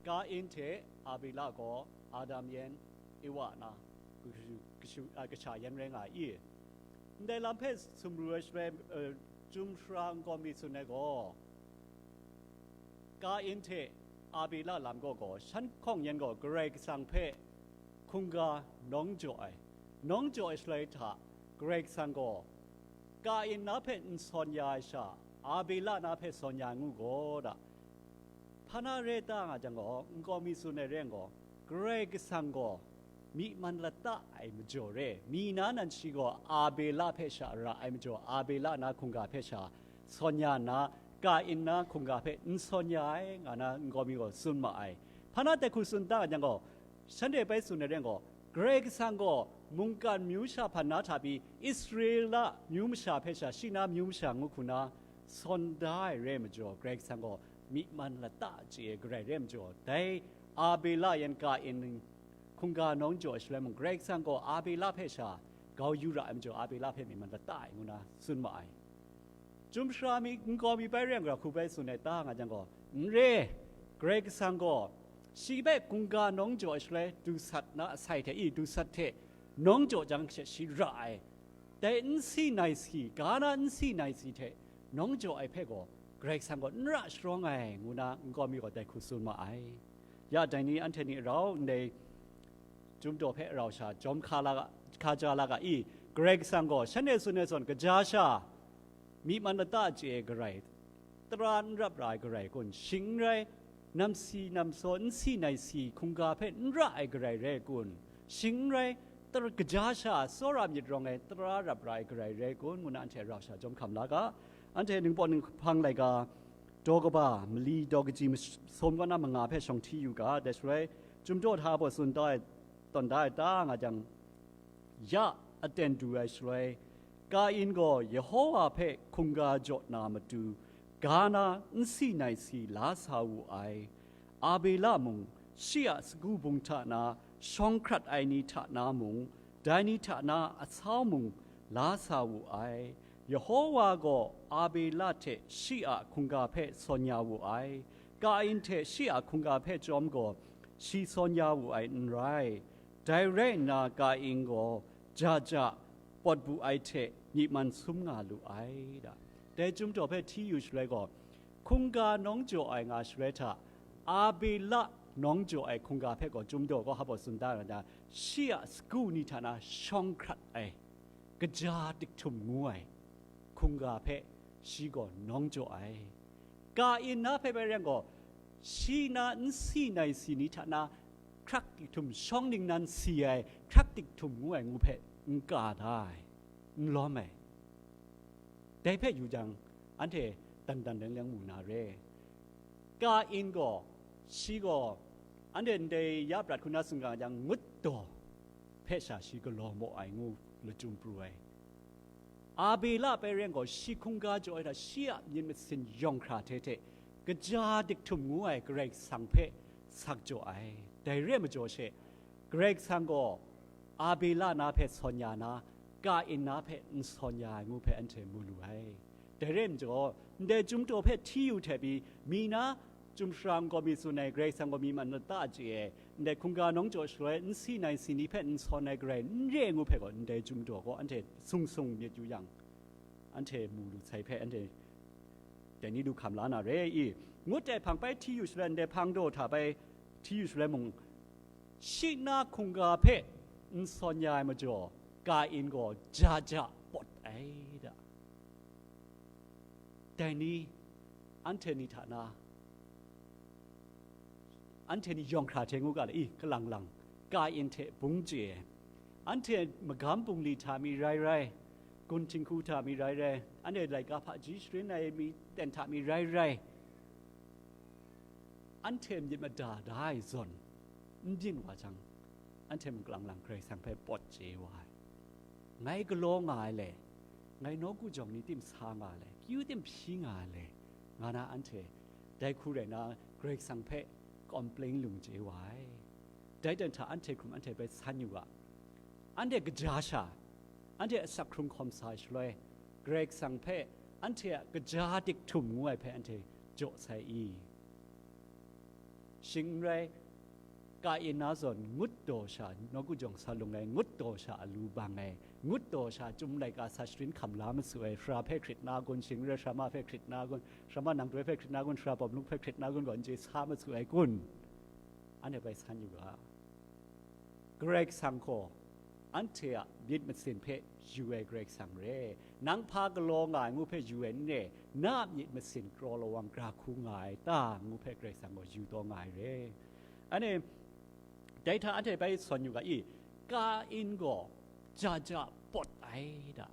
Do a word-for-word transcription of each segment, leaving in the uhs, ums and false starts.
Kain hte Abela gaw Adam yan, Ewa na kashu, kashu, a, kasha yan rai nga ai i? Ndai lam hpe sumru ai shaloi, e, Chyum Sara Nkau Mi tsun ai gaw, Kain hte Abela lam gaw gaw, shan hkawng yan gaw Karai Kasang hpe hkungga nawng jaw ai, nawng jaw ai shaloi hta, Karai Kasang gaw Kain na hpe n sawn ya ai sha, Abela na hpe sawn ya ai ngu gaw da. Hpa na re ta nga jang gaw, Nkau Mi tsun ai re yang gaw, Karai Kasang gaw myi man lata ai majaw re, mi na nan shi gaw Abela hpe sha ra ai majaw, Abela na hkungga hpe sha sawn ya nna, Kain na hkungga hpe n sawn ya ai, nga na Nkau Mi gaw tsun ma ai. Hpa na dai hku tsun ta nga jang gaw, shanhte bai tsun ai re yang gaw, Karai Kasang gaw mungkan myu sha hpan na hta pyi, Israela myu masha hpe sha, shi na myu masha ngu hku na sawn da ai re majaw, Karai Kasang gaw myi man lata chye ai garai re majaw, dai Abela yan Kain hkungga nawng jaw ai shaloi mung, Karai Kasang gaw Abela hpe sha grau yu ra ai majaw, Abela hpe myi man lata ai ngu na tsun ma ai. Chyum Sara Mi, Nkau Mi bai re yang, gara hku bai tsun ai ta nga jang gaw, n re, Karai Kasang gaw shi hpe hkungga nawng jaw ai shaloi, dusat na asai hte, i, dusat hte nawng jaw jang she shi ra ai. Dai nsi nai si, ga na nsi nai si hte nawng jaw ai hpe gaw, Karai Kasang gaw n ra sharawng ai, ngu na Nkau Mi gaw dai hku tsun ma ai. Ya dai ni, anhte ni rau ndai Chyum daw hpe rau sha jawm hka la ga, hka ja la ga i? Karai Kasang gaw shanhte tsun ai zawn, kaja sha myi man lata chye ai garai, tara n rap ra ai garai kun? Shing n rai, namsi namsaw, nsi nai si hkungga hpe n ra ai garai re kun? Shing n rai, tar-, kaja sha tsawra myit rawng ai tara rap ra ai garai re kun? Ngu na anhte rau sha jawm hkam la ga. Anhte Ningpawt Ninghpang laika daw kaba mali daw kaji mas-, sawm kaw na manga hpe shawng hti yu ga. Dai shaloi, Chyum daw hta baw tsun da ai, tawn da ai ta nga jang, ya aten du ai shaloi, Kain gaw Yehowa hpe hkungga jaw na matu, ga na nsi nai si la sa wu ai. Abela mung, shi a sagu bung hta na shawng hkrat ai ni hta na mung, dai ni hta na asau mung la sa wu ai. Yehowa gaw Abela hte shi a hkungga hpe sawn ya wu ai, Kain hte shi a hkungga hpe chyawm gaw, shi sawn ya wu ai n rai. Dai rai nna, Kain gaw ja ja pawt bu ai hte myi man sum nga lu ai, da. Dai Chyum daw hpe hti yu shaloi gaw, hkungga nawng jaw ai nga shaloi hta, Abela nawng jaw ai hkungga hpe gaw Chyum daw gaw hpa baw tsun da ai, shi a sagu ni hta na shawng hkrat ai, kaja dik htum ngu ai hkungga hpe shi gaw nawng jaw ai. Kain na hpe bai rai yang gaw, shi na nsi nai si ni hta na hkrak dik htum, shawng ningnan si ai, hkrak dik htum ngu ai ngu hpe n ka da ai, n lawm ai. Dai hpe yu jang, anhte dan dan leng leng mu na re. Kain gaw, shi gaw, anhte ndai ya prat hku na tsun ga jang, ngut daw hpe sha shi galaw maw ai ngu lachyum pru ai. Abela bai rai yang gaw, shi hkungga jaw ai hta, shi a myit masin yawng hkra hte hte, kaja dik htum ngu ai Karai Kasang hpe sak jaw ai. Dai re ai majaw she, Karai Kasang gaw Abela na hpe sawn ya na, Kain na hpe n sawn ya ai ngu hpe anhte mu lu ai. Dai re ai majaw, ndai Chyum daw hpe hti yu hte pyi, mi na Chyum Sara Nkau Mi tsun ai, Karai Kasang gaw myi man lata chye ai, ndai hkungga nawng jaw shaloi, nsi nai si ni hpe n sawn ai garai n re ai ngu hpe gaw, ndai Chyum daw gaw anhte sung sung myit yu yang, anhte mu lu sai hpe, anhte dai ni du hkam la na re i? Ngut ai hpang bai hti yu shaloi, ndai hpang daw hta bai hti yu shaloi mung, shi na hkungga hpe n sawn ya ai majaw, Kain gaw ja ja pawt ai, da. Dai ni, anhte ni hta na, anhte ni yawng hkra hte ngu ga le i, kalang lang, Kain hte bung chye ai, anhte magam bungli hta mi rai rai, gun htinghku hta mi rai rai, anhte laika hpaji sharin ai mi ten hta mi rai rai, anhte myit mada da ai zawn n byin wa jang, anhte mung kalang lang Karai Kasang hpe pawt chye wa ai. Ngai galaw nga ai le, ngai nawku jawng ni tim sa nga ai le, kyu tim hpyi nga ai le, nga na anhte dai hku rai na Karai Kasang hpe complain lung chye wa ai. Dai dan hta anhte hkrum anhte bai san yu ga, anhte kaja sha, anhte asak hkrung hkawm sa ai shaloi, Karai Kasang hpe anhte a kaja dik htum ngu ai hpe anhte jaw sai i? Shing n rai, Kain na zawn ngut daw sha nawku jawng sa lung ai, ngut daw sha alu bang ai, ngut daw sha chyum laika sa sharin hkam la masu ai, sara hpe hkrit na kun, shing n rai, sara ma hpe hkrit na kun, sara ma nang doi hpe hkrit na kun, sara bawm luk hpe hkrit na kun gaw n chye sa masu ai kun? Anhte bai san yu ga. Karai Kasang gaw anhte a myit masin hpe yu ai Karai Kasang re. Nang hpa galaw nga ai ngu hpe yu ai n re, na a myit masin kraw lawang gra hku nga ai ta ngu hpe Karai Kasang gaw yu taw nga ai re. Anhte, dai hta anhte bai sawn yu ga i, Kain gaw ja ja pawt ai da.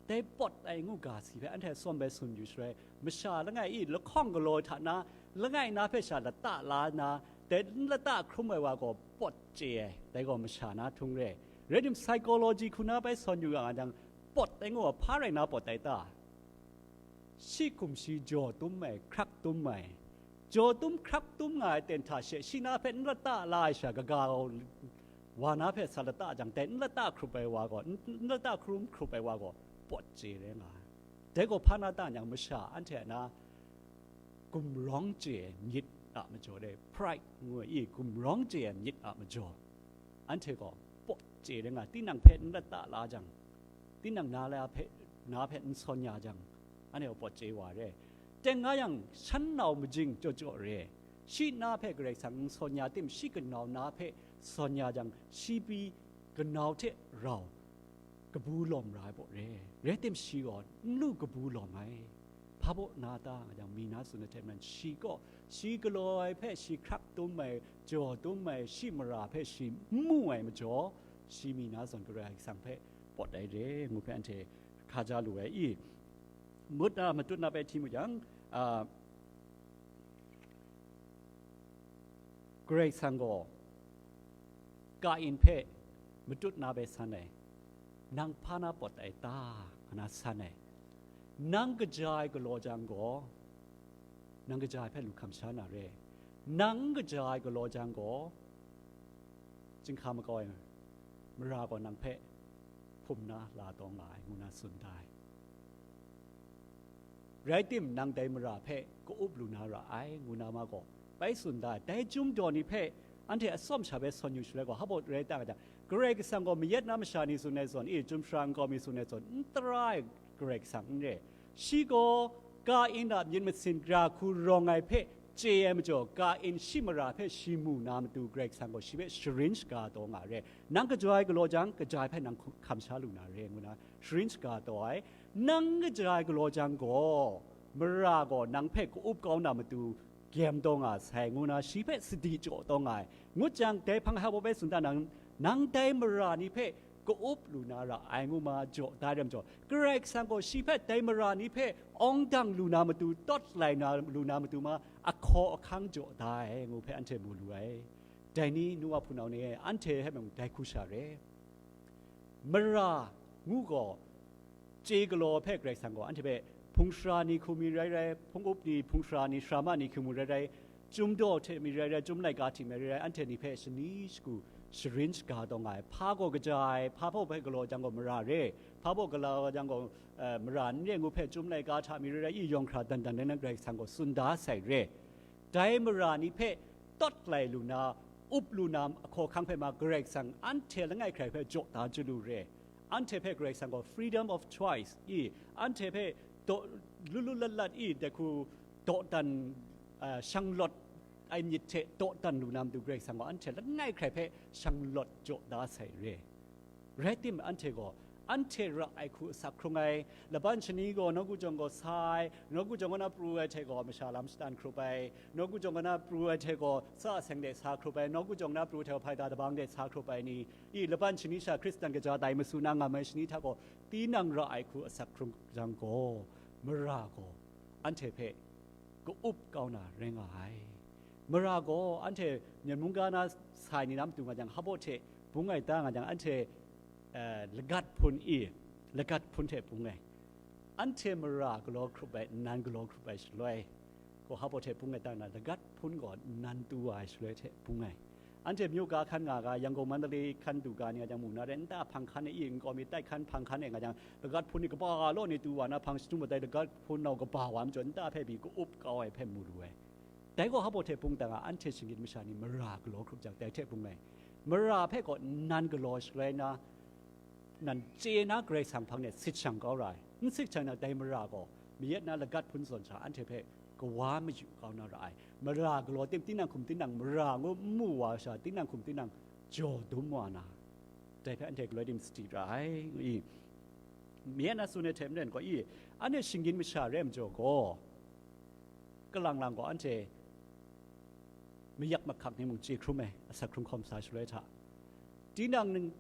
Dai pawt ai ngu ga si hpe anhte atsawm bai tsun yu shaloi, masha langai i lahkawng galaw hta na, langai na hpe sha lata la na, dai n lata hkrum ai wa gaw pawt chye ai, dai gaw masha na htung re. Rai tim, psychology hku na bai sawn yu yang a jang, pawt ai ngu a hpa rai na pawt ai ta? Shi hkum shi jaw tum ai, hkrak tum ai, jaw tum hkrak tum nga ai ten hta she, shi na hpe n lata la ai sha kaga wa na hpe sa lata jang, dai n lata hkrup ai wa gaw, n, n lata hkrum hkrup ai wa gaw, pawt chye rai nga ai. Dai gaw hpa na ta nyang masha anhte a na gumrawng chye ai myit a majaw dai, pride ngu ai i, gumrawng chye ai myit a majaw, anhte gaw pawt chye rai nga, tinang hpe n lata la jang, tinang na la hpe, na hpe n sawn ya jang, anhte gaw pawt chye wa re. Teng nga yang, shan nau majing jaw jaw re, shi na hpe Karai Kasang n sawn ya tim, shi kanau na hpe sawn ya jang, shi pyi kanau hte rau kabu lawm ra ai baw re. Rai tim, shi gaw n lu kabu lawm ai. Hpa baw na ta nga jang, mi na tsun ai hte maren, shi gaw, shi galaw ai hpe shi hkrak tum ai, jaw tum ai, shi mara hpe shi n mu ai majaw, shi mi na zawn Karai Kasang hpe pawt ai re, ngu hpe anhte hka ja lu ai i? Mut na, matut na bai hti mu jang, a, Karai Kasang gaw Kain hpe matut na bai san ai, nang hpa na pawt ai ta, nga na san ai. Nang kaja ai galaw jang gaw, nang kaja ai hpe lu hkam sha na re. Nang n kaja ai galaw jang gaw, chyinghka makau ai mara gaw nang hpe hpum na la taw nga ai, ngu na tsun da ai. Rai tim, nang dai mara hpe ka-up lu na ra ai, ngu na ma gaw bai tsun da ai. Dai chyum daw ni hpe anhte atsawm sha bai sawn yu shaloi gaw, hpa baw rai ta nga jang, Karai Kasang gaw mayat na masha ni tsun ai zawn, e, chyum sara nkau mi tsun ai zawn, n tara ai Karai Kasang n re. Shi gaw Kain a myit masin gra hku rawng ai hpe chye ai majaw, Kain shi mara hpe shi mu na matu, Karai Kasang gaw shi hpe sharin shaga taw nga ai re. Nang kaja ai galaw jang, kaja ai hpe nang hku-, hkam sha lu na re, ngu na sharin shaga taw ai. Nang kaja ai galaw jang gaw, mara gaw nang hpe ka-up kau na matu, gyem taw nga sai, ngu na shi hpe sadi jaw taw nga ai. Ngut jang, dai hpang hta baw bai tsun da, nang, nang dai mara ni hpe ka-up lu na ra ai, ngu ma jaw da ai majaw, Karai Kasang gaw shi hpe dai mara ni hpe awng dang lu na matu, tawt lai na, lu na matu ma, ahkaw ahkang jaw da ai, ngu hpe anhte mu lu ai. Dai ni, nu wa hpunau ni e, anhte hpe mung dai hku sha re. Mara ngu gaw, chye galaw hpe Karai Kasang gaw anhte hpe hpung sara ni hku mi rai rai, hpung up ni, hpung sara ni, sara ma ni hku mi rai rai, chyum daw hte mi rai rai, chyum laika hte mi rai rai, anhte ni hpe shani shagu sharin shaga taw nga ai. Hpa gaw kaja ai, hpa hpaw hpe galaw jang gaw mara re, hpa hpaw galaw jang gaw, eh, mara n re ngu hpe, chyum laika hta mi rai rai, i yawng hkra dan dan rai na Karai Kasang gaw tsun da sai re. Dai mara ni hpe tawt lai lu na, up lu na ahkaw ahkang hpe ma, Karai Kasang anhte langai hkrai hpe jaw da chyu lu re. Anhte hpe Karai Kasang gaw freedom of choice i, anhte hpe daw, lu lu lat lat i, dai hku dawdan, ah, shanglawt ai myit hte dawdan lu na matu, Karai Kasang gaw anhte langai hkrai hpe shanglawt jaw da sai re. Rai tim, anhte gaw, anhte ra ai hku asak hkrung ai, laban shani gaw nawku jawng gaw sa ai, nawku jawng gaw na pru ai hte gaw masha lam shatan hkrup ai, nawku jawng gaw na pru ai hte gaw sa seng de sa hkrup ai, nawku jawng na pru ai hte gaw hpaida dabang de sa hkrup ai ni, i laban shani sha Hkristan kaja tai masu na ngam ai shani hta gaw, tinang ra ai hku asak hkrung jang gaw, mara gaw anhte hpe ka-up kau na rai nga ai. Mara gaw anhte Myen mungga na sai ni na matu nga jang, hpa baw hte bung ai ta nga jang, anhte, eh, lagat hpun i, lagat hpun hte bung ai. Anhte mara galaw hkrup ai, nnan galaw hkrup ai shaloi, gaw hpa baw hte bung ai ta na, lagat hpun gaw nnan tu wa ai shaloi hte bung ai. Anhte myu ga hkan nga ga, Yangkung Mandalay hkan du ga ni nga jang mu na rai, nta hpang hkan e i, nkau mi tai hkan hpang hkan e nga jang, lagat hpun ni kaba law ni tu wa na, hpang shadum wa tai lagat hpun nau kaba wa majaw, nta hpe pyi ka-up kau ai hpe mu lu ai. Dai gaw hpa baw hte bung dang a, anhte shinggyim masha ni mara galaw hkrup jang, dai hte bung ai. Mara hpe gaw nan galaw shaloi na, nan chye na Karai Kasang hpang de sit shang kau ra ai. N sit shang na dai mara gaw, mayat na lagat hpun zawn sha anhte hpe kawa mayu kau na ra ai. Mara galaw tim, tinang hkum tinang mara ngu n mu wa sha, tinang hkum tinang jaw dum wa na, dai hpe anhte galoi tim sadi ra ai, ngu i. Mayat na tsun ai hte maren gaw i, anhte shinggyim masha re ai majaw gaw, kalang lang gaw anhte mayak mahkak ni mung chye hkrum ai, asak hkrung hkawm sa shaloi hta. Tinang ning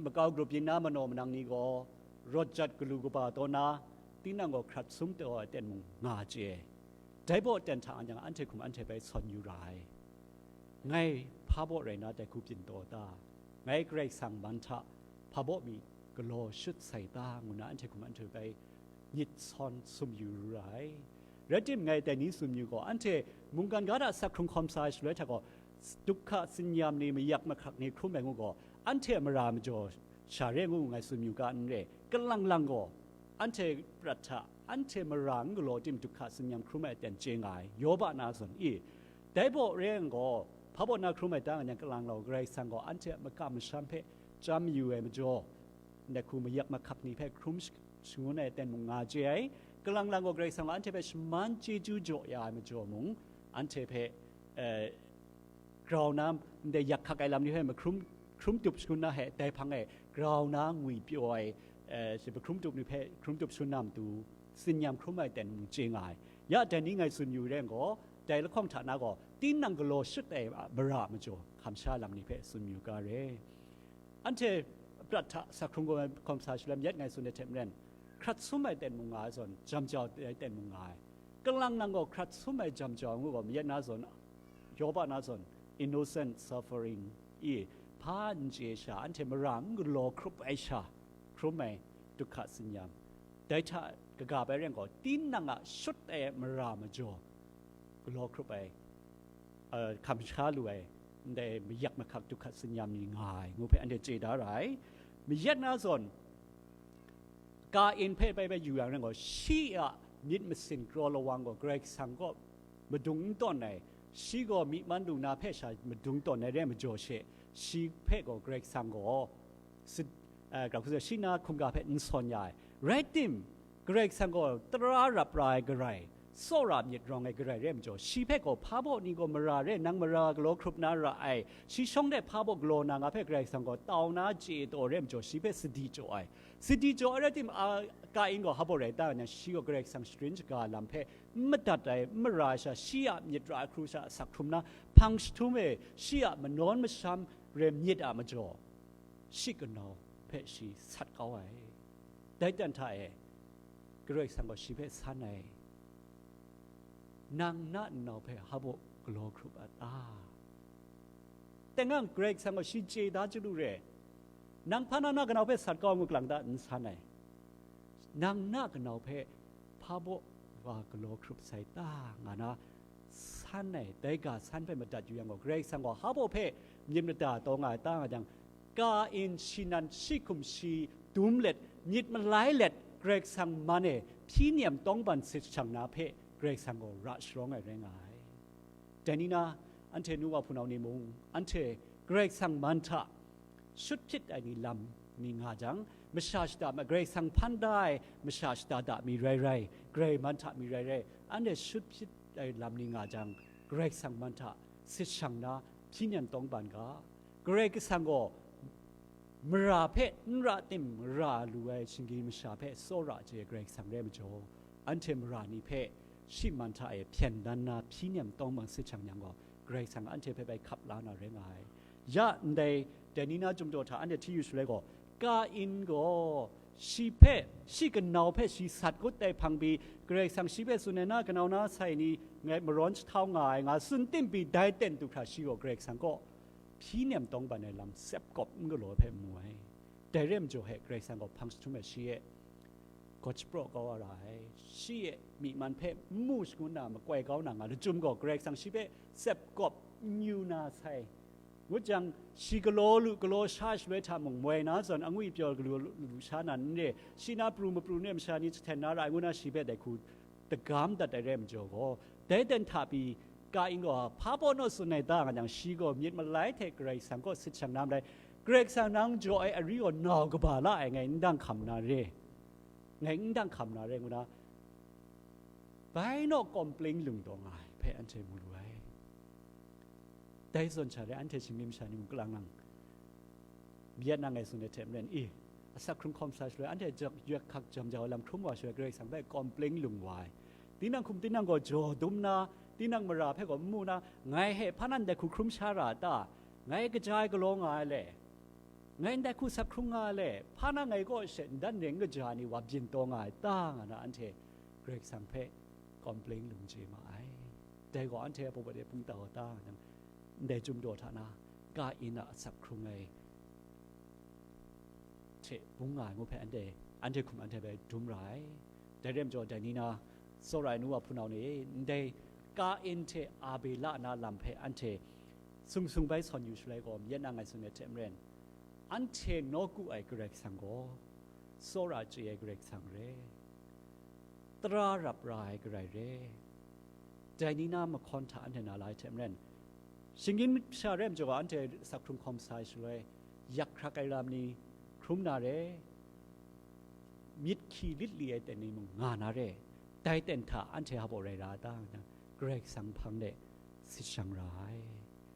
makau grup yin na manaw manang ni gaw, rawt jat galu kaba taw na, tinang gaw hkrat sum taw ai ten mung nga chye ai. Dai baw ten hta yang anhte hkum anhte bai sawn yu ra ai. Ngai hpa baw rai na dai hku byin taw ta? Ngai Karai Kasang man hta hpa baw mi galaw shut sai ta? Ngu na anhte hkum anhte bai myit sawn sum yu ra ai. Rai tim, ngai dai ni tsun yu gaw, anhte mungkan ga hta sak hkrung hkawm sa ai shaloi hta gaw, duhkha tsinyam ni, mayak mahkak ni hkrum ai ngu gaw, anhte a mara majaw sha re ngu ngai tsun yu ga n re. Kalang lang gaw, anhte prat hta, anhte mara n galaw tim duhkha tsinyam hkrum ai aten chye nga ai, Yoba na zawn i. Dai baw re ai gaw, hpa baw na hkrum ai ta nga yang, kalang lang gaw, Karai Kasang gaw anhte a makam masham hpe chyam yu ai majaw, ndai hku mayak mahkak ni hpe hkrum sh-, shangun ai aten mung nga chye ai. Kalang lang gaw, Karai Kasang gaw anhte hpe shaman chyeju jaw ya ai majaw mung, anhte hpe, eh, grau na, ndai yak hkak ai lam ni hpe mahkrum, hkrum tup shangun na he, dai hpang e grau na ngwi pyaw ai, eh, shi mahkrum tup ni hpe hkrum tup shangun na matu, tsinyam hkrum ai ten mung chye nga ai. Ya dai ni ngai tsun yu re ai gaw, dai lahkawng hta na gaw, tinang galaw shut ai mara majaw, hkam sha lam ni hpe tsun yu ga re. Anhte prat hta sak hkrung gaw hkawm sa shaloi, mayat ngai tsun ai hte maren, hkrat sum ai ten mung nga ai zawn, jam jau ai ten mung nga ai. Kalang lang gaw, hkrat sum ai jam jau ngu gaw, mayat na zawn, Yoba na zawn, innocent suffering i, hpa n chye sha, anhte mara n galaw hkrup ai sha, hkrum ai duhkha tsinyam. Dai hta kaga bai rai gaw, tinang a shut ai mara majaw galaw hkrup ai, eh, hkam sha lu ai, ndai mayak mahkak duhkha tsinyam ni nga ai, ngu hpe anhte chye da ra ai. Mayat na zawn, Kain hpe bai bai yu yang rai gaw, shi a myit masin kraw lawang gaw Karai Kasang kaw madung n tawn ai, shi gaw myi man lu na hpe sha madung tawn ai re ai majaw she, shi hpe gaw Karai Kasang gaw, si-, eh, grau hkun sa, shi na hkungga hpe n sawn ya ai. Rai tim, Karai Kasang gaw tara rap ra ai Karai, tsawra myit rawng ai Karai re ai majaw, shi hpe gaw hpa baw ni gaw mara re, nang mara galaw hkrup na ra ai, shi shawng de hpa baw galaw na nga hpe Karai Kasang gaw tau na chye taw re ai majaw, shi hpe sadi jaw ai. Sadi jaw ai rai tim, a, Kain gaw hpa baw rai ta nga, shi gaw Karai Kasang sharin shaga lam hpe n madat ai, n mara ai sha, shi a myit ra ai hkru sha asak hkrum na, hpang jahtum e shi a manawn masham re myit a majaw, shi kanau hpe shi sat kau ai. Dai ten hta e, Karai Kasang gaw shi hpe san ai, nang na nau hpe hpa baw galaw hkrup a ta? Tengang Karai Kasang gaw shi chye da chyu lu re, nang hpa na na kanau hpe sat kau ngu galang ta n san ai, nang na kanau hpe hpa baw wa galaw hkrup sai ta, nga na san ai, dai ga san hpe madat yu yang gaw, Karai Kasang gaw hpa baw hpe myit mada taw nga ai ta nga jang, Kain shi nan shi hkum shi dum let, myit malai let, Karai Kasang man e hpyi nem tawngban sit shang na hpe Karai Kasang gaw ra sharawng ai rai nga ai. Dai ni na, anhte nu wa hpunau ni mung, anhte Karai Kasang man hta shut hpyit ai ni lam mi nga jang, masha shada ma, Karai Kasang hpan da ai masha shada da mi rai rai, Karai man hta mi rai rai, anhte shut hpyit ai lam ni nga jang, Karai Kasang man hta sit shang na hpyi nem tawngban ga. Karai Kasang gaw mara hpe n ra tim, ra lu ai shinggyim masha hpe tsawra chye ai Karai Kasang rai majaw, anhte mara ni hpe shi man hta e hpyen dan na hpyi nem tawngban sit shang yang gaw, Karai Kasang anhte hpe bai hkap la na rai nga ai. Ya ndai, dai ni na chyum daw hta anhte hti yu shaloi gaw, Kain gaw shi hpe, shi kanau hpe shi sat kut ai hpang pyi, Karai Kasang shi hpe tsun ai, na kanau na sai ni ngai marawn jahtau nga ai, nga tsun tim pyi, dai ten du hkra shi gaw Karai Kasang kaw hpyi nem tawngban ai lam sep kawp n galaw hpe mu ai. Dai re ai majaw he Karai Kasang gaw hpang jahtum e shi e gaw shapraw kau wa ra ai. Shi e myi man hpe n mu shangun na makoi kau na nga lachyum gaw, Karai Kasang shi hpe sep kawp n yu na sai. Ngut jang, shi galaw lu, galaw sha shaloi hta mung, moi na zawn angwi pyaw galu lu sha na n re, shi na pru mapru nu ai masha ni jahten na ra ai ngu na, shi hpe dai hku dagam dat ai rai majaw gaw, dai ten hta pyi Kain gaw hpa pawt naw tsun ai ta nga jang, shi gaw myit malai hte Karai Kasang kaw sit shang na malai, Karai Kasang nang jaw ai ari gaw nau kaba la ai, ngai n dang hkam na re, ngai n dang hkam na re, ngu na, bai naw kawm pling lung taw nga ai hpe anhte mu lu ai. Dai zawn sha re, anhte shinggyim masha ni mung kalang lang, Myit na ngai tsun ai hte maren, i, asak hkrung hkawm sa shaloi, anhte jak, yak hkak jam jau ai lam hkrum wa shaloi, Karai Kasang hpe kawm pling lung wa ai. Tinang hkum tinang gaw jaw dum na, tinang mara hpe gaw n mu na, ngai he hpa na ndai hku hkrum sha ra a ta? Ngai kaja ai galaw nga ai le? Ngai ndai hku sak hkrung nga ai le? Hpa na ngai kaw she ndan ring kaja ni wa byin taw nga ai ta, nga na anhte Karai Kasang hpe kawm pling lung chye ma ai. Dai gaw anhte a pawt e pung tau a ta? Ndai chyum daw hta na, Kain a asak hkrung ai hte bung nga ai ngu hpe anhte, anhte hkum anhte bai dum ra ai. Dai rai majaw, dai ni na, tsawra ai nu wa hpunau ni, ndai Kain hte Abela na lam hpe anhte sung sung bai sawn yu shaloi gaw, myit na ngai tsun ai hte maren, anhte nawku ai Karai Kasang gaw, tsawra chye ai Karai Kasang re, tara rap ra ai Karai re, dai ni na mahkawn hta anhte na la ai hte maren, shinggyim masha rai majaw, anhte asak hkrung hkawm sa ai shaloi, yak hkrak ai lam ni hkrum na re, myit hkyi lit li ai ten ni mung nga na re, dai ten hta anhte hpa baw rai ra a ta? Ngu na, Karai Kasang hpang de sit shang ra ai.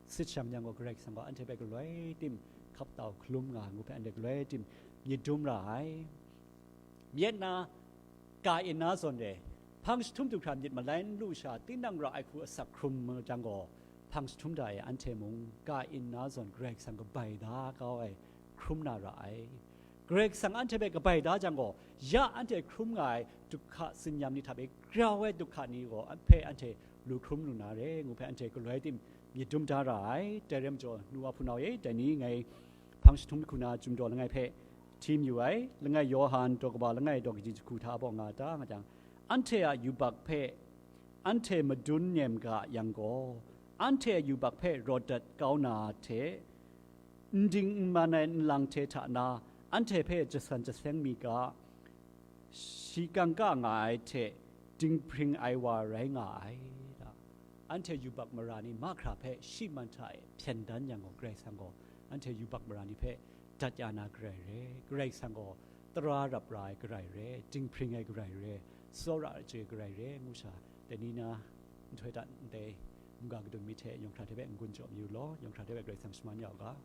Sit shang yang gaw, Karai Kasang gaw anhte hpe galoi tim hkap tau hkalum nga ai ngu hpe anhte galoi tim myit dum ra ai. Myit na, Kain na zawn e, hpang jahtum du hkra myit malai n lu sha, tinang ra ai hku asak hkrum jang gaw, hpang jahtum da e anhte mung, Kain na zawn Karai Kasang kabai da kau ai hkrum na ra ai. Karai Kasang anhte hpe kabai da jang gaw, ya anhte hkrum nga ai duhkra tsin-yam ni hta e grau ai duhkra ni gaw hpe anhte lu hkrum lu na re, ngu hpe anhte galoi tim myit dum da ra ai. Dai rai majaw, nu wa hpunau e, dai ni ngai hpang jahtum hku na Chyum Daw langai hpe hti mayu ai. Langai Yawhan daw kaba langai daw kaji jahku hta bawng nga ta nga jang, anhte a yubak hpe anhte madun nem ga yang gaw, anhte a yubak hpe rawt dat kau na hte, n ding n man ai nlang hte hta na, anhte hpe jasan jaseng mi ga, shi kangka nga ai hte dinghpring ai wa rai nga ai, da. Anhte yubak mara ni mahkra hpe shi man hta e hpyen dan yang gaw, Karai Kasang gaw anhte yubak mara ni hpe dat ya na Karai re, Karai Kasang gaw tara rap ra ai Karai re, dinghpring ai Karai re, tsawra chye ai Karai re, ngu sha, dai ni na nhtoi hta ndai mungga kadun mi hte yawng hkra hte hpe n-gun jaw mayu law, yawng hkra hte hpe Karai Kasang shaman ya u ga.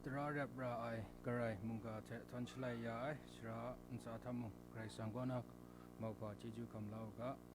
Tara rap ra ai Karai mungga hte htawn shalai ya ai, sara ntsa hta mung Karai Kasang kaw na mauhpa chyeju hkam la u ga.